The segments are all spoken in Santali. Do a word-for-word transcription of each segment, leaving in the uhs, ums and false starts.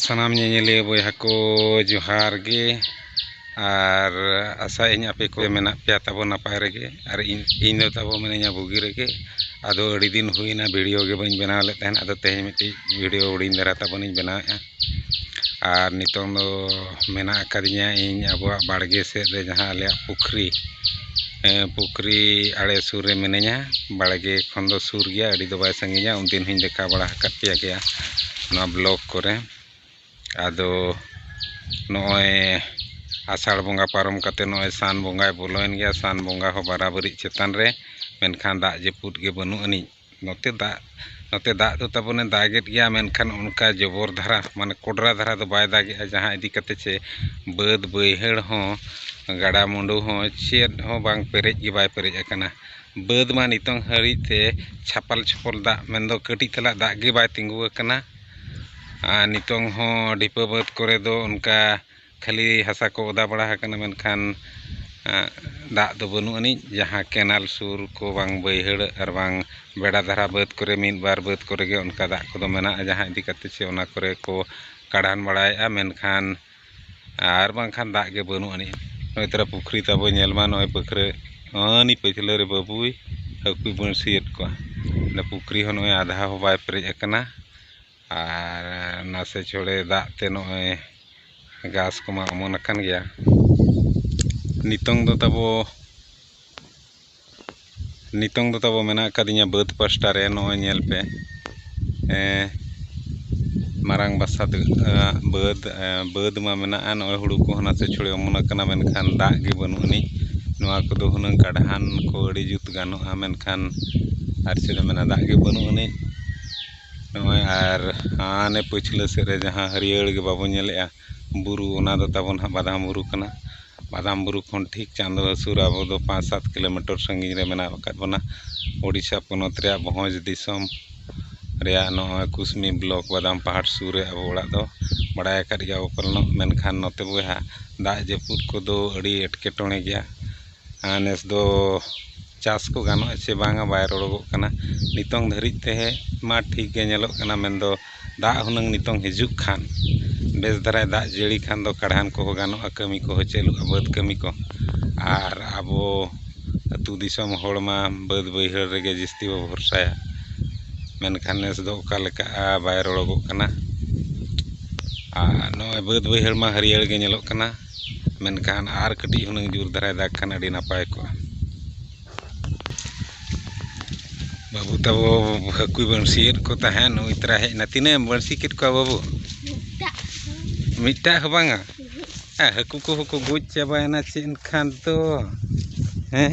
ᱥᱟᱱᱟᱢ ᱧᱮᱧᱮᱞᱤᱭᱟᱹ ᱵᱚᱭᱦᱟ ᱠᱚ ᱡᱚᱦᱟᱨ ᱜᱮ, ᱟᱨ ᱟᱥᱟᱭᱟᱹᱧ ᱟᱯᱮ ᱠᱚ ᱢᱮᱱᱟᱜ ᱯᱮᱭᱟ ᱛᱟᱵᱚ ᱱᱟᱯᱟᱭ ᱨᱮᱜᱮ, ᱟᱨ ᱤᱧ, ᱤᱧ ᱫᱚ ᱛᱟᱵᱚ ᱢᱤᱱᱟᱹᱧᱟ ᱵᱩᱜᱤ ᱨᱮᱜᱮ᱾ ᱟᱫᱚ ᱟᱹᱰᱤ ᱫᱤᱱ ᱦᱩᱭᱱᱟ ᱵᱷᱤᱰᱤᱭᱳ ᱜᱮ ᱵᱟᱹᱧ ᱵᱮᱱᱟᱣ ᱞᱮᱫ ᱛᱟᱦᱮᱸᱫ, ᱟᱫᱚ ᱛᱮᱦᱮᱧ ᱢᱤᱫᱴᱤᱡ ᱵᱷᱤᱰᱤᱭᱳ ᱦᱩᱰᱤᱧ ᱫᱷᱟᱨᱟ ᱛᱟᱵᱚᱱᱤᱧ ᱵᱮᱱᱟᱣᱮᱫᱼᱟ᱾ ᱟᱨ ᱱᱤᱛᱚᱝ ᱫᱚ ᱢᱮᱱᱟᱜ ᱟᱠᱟᱫᱤᱧᱟ ᱤᱧ ᱟᱵᱚᱣᱟᱜ ᱵᱟᱲᱜᱮ ᱥᱮᱫ ᱨᱮ, ᱡᱟᱦᱟᱸ ᱟᱞᱮᱭᱟᱜ ᱯᱩᱠᱷᱨᱤ, ᱮᱸ, ᱯᱩᱠᱷᱨᱤ ᱟᱲᱮ ᱥᱩᱨ ᱨᱮ ᱢᱤᱱᱟᱹᱧᱟ᱾ ᱵᱟᱲᱜᱮ ᱠᱷᱚᱱ ᱫᱚ ᱥᱩᱨ ᱜᱮᱭᱟ, ᱟᱹᱰᱤ ᱫᱚ ᱵᱟᱭ ᱥᱟᱺᱜᱤᱧᱟ᱾ ᱩᱱᱫᱤᱱ ᱦᱚᱸᱧ ᱫᱮᱠᱷᱟᱣ ᱵᱟᱲᱟ ᱟᱠᱟᱫ ᱯᱮᱭᱟ ᱜᱮᱭᱟ ᱱᱚᱣᱟ ᱵᱞᱚᱜ ᱠᱚᱨᱮ᱾ ᱟᱫᱚ ᱱᱚᱜᱼᱚᱭ ᱟᱥᱟᱲ ᱵᱚᱸᱜᱟ ᱯᱟᱨᱚᱢ ᱠᱟᱛᱮ ᱱᱚᱜᱼᱚᱭ ᱥᱟᱱ ᱵᱚᱸᱜᱟᱭ ᱵᱚᱞᱚᱭᱮᱱ ᱜᱮᱭᱟ᱾ ᱥᱟᱱ ᱵᱚᱸᱜᱟ ᱦᱚᱸ ᱵᱟᱨᱟᱵᱟᱹᱨᱤᱡ ᱪᱮᱛᱟᱱ ᱨᱮ, ᱢᱮᱱᱠᱷᱟᱱ ᱫᱟᱜ ᱡᱟᱹᱯᱩᱫ ᱜᱮ ᱵᱟᱹᱱᱩᱜ ᱟᱹᱱᱤᱡ᱾ ᱱᱚᱛᱮ ᱫᱟᱜ, ᱱᱚᱛᱮ ᱫᱟᱜ ᱫᱚ ᱛᱟᱵᱚᱱᱮ ᱫᱟᱜᱮᱫ ᱜᱮᱭᱟ, ᱢᱮᱱᱠᱷᱟᱱ ᱚᱱᱠᱟ ᱡᱚᱵᱚᱨ ᱫᱷᱟᱨᱟ, ᱢᱟᱱᱮ ᱠᱚᱰᱨᱟ ᱫᱷᱟᱨᱟ ᱫᱚ ᱵᱟᱭ ᱫᱟᱜᱮᱜᱼᱟ, ᱡᱟᱦᱟᱸ ᱤᱫᱤ ᱠᱟᱛᱮ ᱪᱮ ᱵᱟᱹᱫᱽ ᱵᱟᱹᱭᱦᱟᱹᱲ ᱦᱚᱸ, ᱜᱟᱰᱟ ᱢᱩᱰᱩ ᱦᱚᱸ, ᱪᱮᱫ ᱦᱚᱸ ᱵᱟᱝ, ᱯᱮᱨᱮᱡ ᱜᱮ ᱵᱟᱭ ᱯᱮᱨᱮᱡ ᱟᱠᱟᱱᱟ᱾ ᱵᱟᱹᱫᱽ ᱢᱟ ᱱᱤᱛᱚᱝ ᱦᱟᱹᱨᱤᱡ ᱛᱮ ᱪᱷᱟᱯᱟᱞ ᱪᱷᱚᱯᱚᱞ ᱫᱟᱜ, ᱢᱮᱱᱫᱚ ᱠᱟᱹᱴᱤᱡ ᱛᱟᱞᱟ ᱫᱟᱜ ᱜᱮ ᱵᱟᱭ ᱛᱤᱸᱜᱩ ᱟᱠᱟᱱᱟ᱾ ᱟᱨ ᱱᱤᱛᱚᱝ ᱦᱚᱸ ᱰᱷᱤᱯᱟᱹ ᱵᱟᱹᱫᱽ ᱠᱚᱨᱮ ᱫᱚ ᱚᱱᱠᱟ ᱠᱷᱟᱹᱞᱤ ᱦᱟᱥᱟ ᱠᱚ ᱚᱫᱟ ᱵᱟᱲᱟ ᱟᱠᱟᱱᱟ, ᱢᱮᱱᱠᱷᱟᱱ, ᱟᱸ, ᱫᱟᱜ ᱫᱚ ᱵᱟᱹᱱᱩᱜ ᱟᱹᱱᱤᱡ᱾ ᱡᱟᱦᱟᱸ ᱠᱮᱱᱟᱞ ᱥᱩᱨ ᱠᱚ, ᱵᱟᱝ ᱵᱟᱹᱭᱦᱟᱹᱲ ᱟᱨ ᱵᱟᱝ ᱵᱮᱲᱟ ᱫᱷᱟᱨᱟ ᱵᱟᱹᱫᱽ ᱠᱚᱨᱮ, ᱢᱤᱫ ᱵᱟᱨ ᱵᱟᱹᱫᱽ ᱠᱚᱨᱮ ᱜᱮ ᱚᱱᱠᱟ ᱫᱟᱜ ᱠᱚᱫᱚ ᱢᱮᱱᱟᱜᱼᱟ, ᱡᱟᱦᱟᱸ ᱤᱫᱤ ᱠᱟᱛᱮ ᱪᱮ ᱚᱱᱟ ᱠᱚᱨᱮ ᱠᱚ ᱠᱟᱲᱦᱟᱱ ᱵᱟᱲᱟᱭᱮᱫᱼᱟ, ᱢᱮᱱᱠᱷᱟᱱ ᱟᱨ ᱵᱟᱝᱠᱷᱟᱱ ᱫᱟᱜ ᱜᱮ ᱵᱟᱹᱱᱩᱜ ᱟᱹᱱᱤᱡ᱾ ᱱᱚᱜᱼᱚᱭ ᱛᱟᱨᱟ ᱯᱩᱠᱷᱨᱤ ᱛᱟᱵᱚ ᱧᱮᱞ ᱢᱟ, ᱱᱚᱜᱼᱚᱭ ᱯᱟᱹᱠᱷᱨᱟᱹ, ᱱᱚᱜᱼᱚᱭ ᱱᱤ ᱯᱟᱹᱪᱷᱞᱟᱹ ᱨᱮ ᱵᱟᱹᱵᱩᱭ ᱦᱟᱹᱠᱩᱭ ᱵᱟᱹᱲᱥᱤᱭᱮᱫ ᱠᱚᱣᱟ᱾ ᱚᱱᱟ ᱯᱩᱠᱷᱨᱤ ᱦᱚᱸ ᱱᱚᱜᱼᱚᱭ ᱟᱫᱷᱟ ᱦᱚᱸ ᱵᱟᱭ ᱯᱮᱨᱮᱡ ᱟᱠᱟᱱᱟ, ᱟᱨ ᱱᱟᱥᱮ ᱪᱷᱚᱲᱮ ᱫᱟᱜ ᱛᱮ ᱱᱚᱜᱼᱚᱭ ᱜᱷᱟᱥ ᱠᱚᱢᱟ ᱚᱢᱚᱱ ᱟᱠᱟᱱ ᱜᱮᱭᱟ᱾ ᱱᱤᱛᱚᱝ ᱫᱚ ᱛᱟᱵᱚ, ᱱᱤᱛᱚᱝ ᱫᱚ ᱛᱟᱵᱚ ᱢᱮᱱᱟᱜ ᱟᱠᱟᱫᱤᱧᱟ ᱵᱟᱹᱫᱽ ᱯᱟᱥᱴᱟ ᱨᱮ᱾ ᱱᱚᱜᱼᱚᱭ ᱧᱮᱞ ᱯᱮ, ᱮᱸ, ᱢᱟᱨᱟᱝ ᱵᱟᱥᱟ ᱫᱚ, ᱮᱸ, ᱵᱟᱹᱫᱽ, ᱮᱸ, ᱵᱟᱹᱫᱽ ᱢᱟ ᱢᱮᱱᱟᱜᱼᱟ, ᱱᱚᱜᱼᱚᱭ ᱦᱩᱲᱩ ᱠᱚᱦᱚᱸ ᱱᱟᱥᱮ ᱪᱷᱚᱲᱮ ᱚᱢᱚᱱ ᱟᱠᱟᱱᱟ, ᱢᱮᱱᱠᱷᱟᱱ ᱫᱟᱜ ᱜᱮ ᱵᱟᱹᱱᱩᱜ ᱟᱹᱱᱤᱡ᱾ ᱱᱚᱣᱟ ᱠᱚᱫᱚ ᱦᱩᱱᱟᱹᱝ ᱠᱟᱰᱦᱟᱱ ᱠᱚ ᱟᱹᱰᱤ ᱡᱩᱛ ᱜᱟᱱᱚᱜᱼᱟ, ᱢᱮᱱᱠᱷᱟᱱ ᱟᱨ ᱪᱮᱫ ᱮᱢ ᱢᱮᱱᱟ, ᱫᱟᱜ ᱜᱮ ᱵᱟᱹᱱᱩᱜ ᱟᱹᱱᱤᱡ᱾ ᱱᱚᱜᱼᱚᱭ ᱟᱨ ᱦᱟᱱᱮ ᱯᱟᱹᱪᱷᱞᱟᱹ ᱥᱮᱫ ᱨᱮ ᱡᱟᱦᱟᱸ ᱦᱟᱹᱨᱭᱟᱹᱲ ᱜᱮ ᱵᱟᱵᱚ ᱧᱮᱞᱮᱜᱼᱟ ᱵᱩᱨᱩ, ᱚᱱᱟ ᱫᱚ ᱛᱟᱵᱚᱱ ᱦᱟᱸᱜ ᱵᱟᱫᱟᱢ ᱵᱩᱨᱩ ᱠᱟᱱᱟ᱾ ᱵᱟᱫᱟᱢ ᱵᱩᱨᱩ ᱠᱷᱚᱱ ᱴᱷᱤᱠ ᱪᱟᱸᱫᱚ ᱦᱟᱹᱥᱩᱨ ᱟᱵᱚ ᱫᱚ ᱯᱟᱸᱪ ᱥᱟᱛ ᱠᱤᱞᱳᱢᱤᱴᱟᱨ ᱥᱟᱺᱜᱤᱧ ᱨᱮ ᱢᱮᱱᱟᱜ ᱟᱠᱟᱫ ᱵᱚᱱᱟ᱾ ᱳᱰᱤᱥᱟ ᱯᱚᱱᱚᱛ ᱨᱮᱭᱟᱜ ᱵᱷᱚᱸᱡᱽ ᱫᱤᱥᱚᱢ ᱨᱮᱭᱟᱜ ᱱᱚᱜᱼᱚᱭ ᱠᱩᱥᱢᱤ ᱵᱞᱚᱠ ᱵᱟᱫᱟᱢ ᱯᱟᱦᱟᱲ ᱥᱩᱨ ᱨᱮ ᱟᱵᱚ ᱚᱲᱟᱜ ᱫᱚ, ᱵᱟᱲᱟᱭ ᱟᱠᱟᱫ ᱜᱮᱭᱟ ᱵᱚ ᱯᱟᱞᱮᱱᱚᱜ᱾ ᱢᱮᱱᱠᱷᱟᱱ ᱱᱚᱛᱮ ᱵᱚᱭᱦᱟ, ᱫᱟᱜ ᱡᱟᱹᱯᱩᱫ ᱠᱚᱫᱚ ᱟᱹᱰᱤ ᱮᱴᱠᱮᱴᱚᱬᱮ ᱜᱮᱭᱟ᱾ ᱟᱨ ᱱᱮᱥ ᱫᱚ ᱪᱟᱥ ᱠᱚ ᱜᱟᱱᱚᱜᱼᱟ ᱪᱮ ᱵᱟᱝᱟ, ᱵᱟᱭ ᱨᱚᱲᱚᱜᱚᱜ ᱠᱟᱱᱟ᱾ ᱱᱤᱛᱚᱝ ᱫᱷᱟᱹᱨᱤᱡ ᱛᱮ ᱢᱟ ᱴᱷᱤᱠ ᱜᱮ ᱧᱮᱞᱚᱜ ᱠᱟᱱᱟ, ᱢᱮᱱᱫᱚ ᱫᱟᱜ ᱦᱩᱱᱟᱹᱝ ᱱᱤᱛᱚᱝ ᱦᱤᱡᱩᱜ ᱠᱷᱟᱱ, ᱵᱮᱥ ᱫᱷᱟᱨᱟᱭ ᱫᱟᱜ ᱡᱟᱹᱲᱤ ᱠᱷᱟᱱ ᱫᱚ ᱠᱟᱲᱦᱟᱱ ᱠᱚᱦᱚᱸ ᱜᱟᱱᱚᱜᱼᱟ, ᱠᱟᱹᱢᱤ ᱠᱚᱦᱚᱸ ᱪᱟᱹᱞᱩᱜᱼᱟ, ᱵᱟᱹᱫᱽ ᱠᱟᱹᱢᱤ ᱠᱚ᱾ ᱟᱨ ᱟᱵᱚ ᱟᱹᱛᱩ ᱫᱤᱥᱚᱢ ᱦᱚᱲ ᱢᱟ ᱵᱟᱹᱫᱽ ᱵᱟᱹᱭᱦᱟᱹᱲ ᱨᱮᱜᱮ ᱡᱟᱹᱥᱛᱤ ᱵᱚ ᱵᱷᱚᱨᱥᱟᱭᱟ᱾ ᱢᱮᱱᱠᱷᱟᱱ ᱱᱮᱥ ᱫᱚ ᱚᱠᱟ ᱞᱮᱠᱟᱜᱼᱟ, ᱵᱟᱭ ᱨᱚᱲᱚᱜᱚᱜ ᱠᱟᱱᱟ᱾ ᱟᱨ ᱱᱚᱜᱼᱚᱭ ᱵᱟᱹᱫᱽ ᱵᱟᱹᱭᱦᱟᱹᱲ ᱢᱟ ᱦᱟᱹᱨᱭᱟᱹᱲ ᱜᱮ ᱧᱮᱞᱚᱜ ᱠᱟᱱᱟ, ᱢᱮᱱᱠᱷᱟᱱ ᱟᱨ ᱠᱟᱹᱴᱤᱡ ᱦᱩᱱᱟᱹᱝ ᱡᱳᱨ ᱫᱷᱟᱨᱟᱭ ᱫᱟᱜᱽ ᱠᱷᱟᱱ ᱟᱹᱰᱤ ᱱᱟᱯᱟᱭ ᱠᱚᱜᱼᱟ᱾ ᱵᱟᱹᱵᱩ ᱛᱟᱵᱚ ᱦᱟᱹᱠᱩᱭ ᱵᱟᱹᱲᱥᱤᱭᱮᱫ ᱠᱚ ᱛᱟᱦᱮᱸᱫ, ᱱᱩᱭ ᱛᱟᱨᱟ ᱦᱮᱡ ᱮᱱᱟ᱾ ᱛᱤᱱᱟᱹᱜ ᱮᱢ ᱵᱟᱹᱲᱥᱤ ᱠᱮᱫ ᱠᱚᱣᱟ ᱵᱟᱹᱵᱩ? ᱢᱤᱫᱴᱟᱜ ᱦᱚᱸ᱾ ᱢᱤᱫᱴᱟᱜ ᱦᱚᱸ ᱵᱟᱝᱟ? ᱩᱦᱩᱸ᱾ ᱦᱮᱸ, ᱦᱟᱹᱠᱩ ᱠᱚᱦᱚᱸ ᱠᱚ ᱜᱚᱡ ᱪᱟᱵᱟᱭᱮᱱᱟ ᱪᱮᱫ ᱮᱱᱠᱷᱟᱱ ᱫᱚ᱾ ᱦᱮᱸ?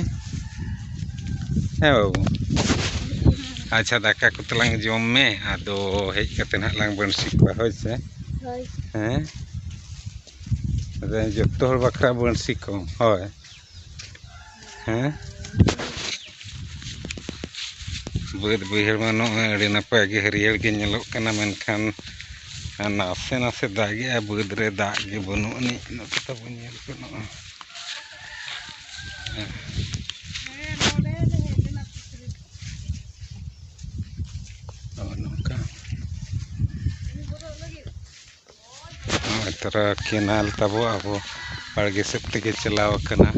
ᱦᱮᱸ ᱵᱟᱹᱵᱩ? ᱟᱪᱪᱷᱟ, ᱫᱟᱠᱟ ᱠᱚ ᱛᱟᱞᱟᱝ ᱡᱚᱢ ᱢᱮ, ᱟᱫᱚ ᱦᱮᱡ ᱠᱟᱛᱮ ᱱᱟᱦᱟᱜ ᱞᱟᱝ ᱵᱟᱹᱲᱥᱤ ᱠᱚᱣᱟ, ᱦᱳᱭ ᱥᱮ? ᱦᱳᱭ᱾ ᱦᱮᱸ? ᱟᱫᱚ ᱡᱚᱛᱚ ᱦᱚᱲ ᱵᱟᱠᱷᱨᱟ ᱵᱟᱹᱲᱥᱤ ᱠᱚ, ᱦᱳᱭ᱾ ᱦᱮᱸ? ᱵᱟᱹᱫᱽ ᱵᱟᱹᱭᱦᱟᱹᱲ ᱢᱟ ᱱᱚᱜᱼᱚᱭ ᱟᱹᱰᱤ ᱱᱟᱯᱟᱭ ᱜᱮ ᱦᱟᱹᱨᱭᱟᱹᱲ ᱜᱮ ᱧᱮᱞᱚᱜ ᱠᱟᱱᱟ, ᱢᱮᱱᱠᱷᱟᱱ ᱱᱟᱥᱮ ᱱᱟᱥᱮ ᱫᱟᱜᱮᱜᱼᱟ, ᱵᱟᱹᱫᱽ ᱨᱮ ᱫᱟᱜ ᱜᱮ ᱵᱟᱹᱱᱩᱜ ᱟᱹᱱᱤᱡ᱾ ᱱᱚᱛᱮ ᱛᱟᱵᱚᱱ ᱧᱮᱞ ᱯᱮ ᱱᱚᱜᱼᱚᱭ᱾ ᱦᱮᱸ᱾ ᱱᱚᱜᱼᱚ ᱱᱚᱝᱠᱟ᱾ ᱱᱚᱜᱼᱚᱭ ᱛᱟᱨᱟ ᱠᱮᱱᱟᱞ ᱛᱟᱵᱚ ᱟᱵᱚ ᱵᱟᱲᱜᱮ ᱥᱮᱫ ᱛᱮᱜᱮ ᱪᱟᱞᱟᱣ ᱟᱠᱟᱱᱟ᱾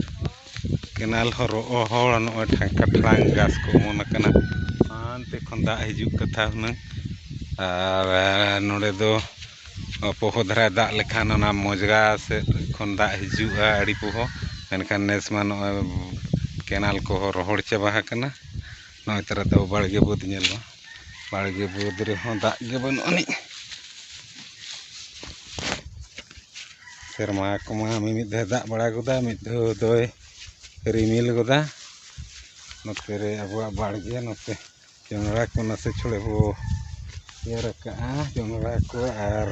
ᱠᱮᱱᱟᱞ ᱦᱚᱸ ᱨᱚᱦᱚᱲ, ᱱᱚᱜᱼᱚᱭ ᱴᱷᱟᱝᱠᱟ ᱴᱷᱟᱲᱟᱝ ᱜᱷᱟᱥ ᱠᱚ ᱚᱢᱚᱱ ᱟᱠᱟᱱᱟ᱾ ᱦᱟᱱᱛᱮ ᱠᱷᱚᱱ ᱫᱟᱜ ᱦᱤᱡᱩᱜ ᱠᱟᱛᱷᱟ ᱦᱩᱱᱟᱹᱝ᱾ ᱟᱨ ᱱᱚᱰᱮ ᱫᱚ ᱯᱚᱦᱚ ᱫᱷᱟᱨᱟᱭ ᱫᱟᱜ ᱞᱮᱠᱷᱟᱱ ᱚᱱᱟ ᱢᱚᱡᱽᱜᱟ ᱥᱮᱫ ᱠᱷᱚᱱ ᱫᱟᱜ ᱦᱤᱡᱩᱜᱼᱟ ᱟᱹᱰᱤ ᱯᱚᱦᱚ᱾ ᱢᱮᱱᱠᱷᱟᱱ ᱱᱮᱥ ᱢᱟ ᱱᱚᱜᱼᱚᱭ ᱠᱮᱱᱟᱞ ᱠᱚᱦᱚᱸ ᱨᱚᱦᱚᱲ ᱪᱟᱵᱟ ᱟᱠᱟᱱᱟ᱾ ᱱᱚᱜᱼᱚᱭ ᱛᱟᱨᱟ ᱛᱟᱵᱚ ᱵᱟᱲᱜᱮ ᱵᱟᱹᱫᱽ ᱧᱮᱞ ᱢᱟ᱾ ᱵᱟᱲᱜᱮ ᱵᱟᱹᱫᱽ ᱨᱮᱦᱚᱸ ᱫᱟᱜ ᱜᱮ ᱵᱟᱹᱱᱩᱜ ᱟᱹᱱᱤᱡ᱾ ᱥᱮᱨᱢᱟ ᱠᱚᱢᱟ ᱢᱤᱢᱤᱫ ᱫᱷᱟᱣ ᱫᱟᱜ ᱵᱟᱲᱟ ᱜᱚᱫᱟ, ᱢᱤᱫ ᱫᱷᱟᱣ ᱫᱚᱭ ᱨᱤᱢᱤᱞ ᱜᱚᱫᱟ᱾ ᱱᱚᱛᱮ ᱨᱮ ᱟᱵᱚᱣᱟᱜ ᱵᱟᱲᱜᱮ, ᱱᱚᱛᱮ ᱡᱚᱱᱰᱨᱟ ᱠᱚ ᱱᱟᱥᱮ ᱪᱷᱚᱲᱮ ᱵᱚ ᱮᱨ ᱟᱠᱟᱜᱼᱟ, ᱡᱚᱱᱰᱨᱟ ᱠᱚ ᱟᱨ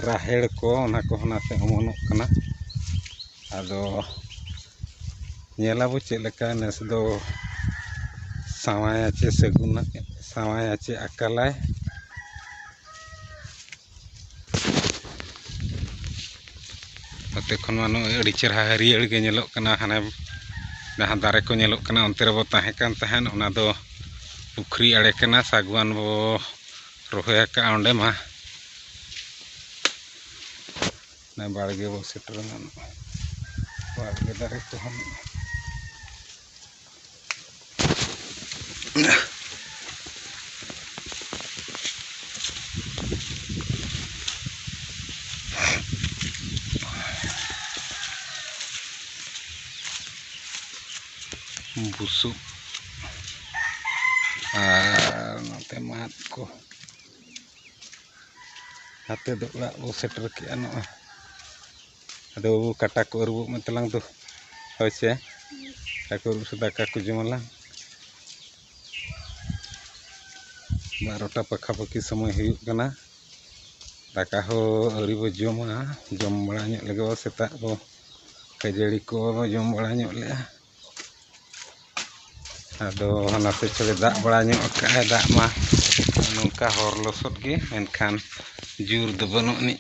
ᱨᱟᱦᱮᱲ ᱠᱚ, ᱚᱱᱟ ᱠᱚᱦᱚᱸ ᱱᱟᱥᱮ ᱚᱢᱚᱱᱚᱜ ᱠᱟᱱᱟ᱾ ᱟᱫᱚ ᱧᱮᱞᱟᱵᱚ ᱪᱮᱫ ᱞᱮᱠᱟ ᱱᱮᱥ ᱫᱚ ᱥᱟᱶᱟᱭᱟ ᱪᱮ ᱥᱟᱹᱜᱩᱱᱟ, ᱥᱟᱶᱟᱭᱟ ᱪᱮ ᱟᱠᱟᱞᱟᱭ᱾ ᱱᱚᱛᱮ ᱠᱷᱚᱱ ᱢᱟ ᱱᱚᱜᱼᱚᱭ ᱟᱹᱰᱤ ᱪᱮᱦᱨᱟ ᱦᱟᱹᱨᱭᱟᱹᱲ ᱜᱮ ᱧᱮᱞᱚᱜ ᱠᱟᱱᱟ᱾ ᱦᱟᱱᱮ ᱡᱟᱦᱟᱸ ᱫᱟᱨᱮ ᱠᱚ ᱧᱮᱞᱚᱜ ᱠᱟᱱᱟ, ᱚᱱᱛᱮ ᱨᱮᱵᱚ ᱛᱟᱦᱮᱸ ᱠᱟᱱ ᱛᱟᱦᱮᱸᱫ, ᱚᱱᱟ ᱫᱚ ᱯᱩᱠᱷᱨᱤ ᱟᱲᱮ ᱠᱟᱱᱟ᱾ ᱥᱟᱹᱜᱩᱣᱟᱱ ᱵᱚ ᱨᱚᱦᱚᱭ ᱟᱠᱟᱫᱼᱟ ᱚᱸᱰᱮ ᱢᱟ᱾ ᱚᱱᱟ ᱵᱟᱲᱜᱮ ᱵᱚ ᱥᱮᱴᱮᱨ ᱮᱱᱟ᱾ ᱵᱟᱲᱜᱮ ᱫᱟᱨᱮ ᱠᱚᱦᱚᱸ ᱵᱩᱥᱩᱵ ᱟᱨ ᱱᱚᱛᱮ ᱢᱟᱫ ᱠᱚ᱾ ᱦᱟᱛᱮ ᱫᱚ ᱚᱲᱟᱜ ᱵᱚ ᱥᱮᱴᱮᱨ ᱠᱮᱜᱼᱟ ᱱᱚᱜᱼᱚᱭ᱾ ᱟᱫᱚ ᱵᱟᱹᱵᱩ, ᱠᱟᱴᱟ ᱠᱚ ᱟᱹᱨᱩᱵᱚᱜ ᱢᱮ ᱛᱟᱞᱟᱝ ᱫᱚ᱾ ᱦᱳᱭ ᱥᱮ, ᱠᱟᱴᱟ ᱠᱚ ᱟᱹᱨᱩᱵ ᱥᱮ ᱫᱟᱠᱟ ᱠᱚ ᱡᱚᱢᱟᱞᱟᱝ᱾ ᱵᱟᱨᱚᱴᱟ ᱯᱟᱠᱷᱟᱯᱟᱠᱷᱤ ᱥᱚᱢᱚᱭ ᱦᱩᱭᱩᱜ ᱠᱟᱱᱟ᱾ ᱫᱟᱠᱟ ᱦᱚᱸ ᱟᱹᱣᱨᱤ ᱵᱚ ᱡᱚᱢᱟ, ᱡᱚᱢ ᱵᱟᱲᱟ ᱧᱚᱜ ᱞᱮᱜᱮ ᱵᱚ᱾ ᱥᱮᱛᱟᱜ ᱵᱚ ᱠᱷᱟᱹᱡᱟᱹᱲᱤ ᱠᱚ ᱵᱚ ᱡᱚᱢ ᱵᱟᱲᱟ ᱧᱚᱜ ᱞᱮᱜᱼᱟ᱾ ᱟᱫᱚ ᱱᱟᱥᱮ ᱪᱷᱟᱲᱮ ᱫᱟᱜ ᱵᱟᱲᱟ ᱧᱚᱜ ᱠᱟᱜᱼᱟᱭ᱾ ᱫᱟᱜ ᱢᱟ ᱱᱚᱝᱠᱟ ᱦᱚᱨ ᱞᱚᱥᱚᱫ ᱜᱮ, ᱢᱮᱱᱠᱷᱟᱱ ᱡᱳᱨ ᱫᱚ ᱵᱟᱹᱱᱩᱜ ᱟᱹᱱᱤᱡ᱾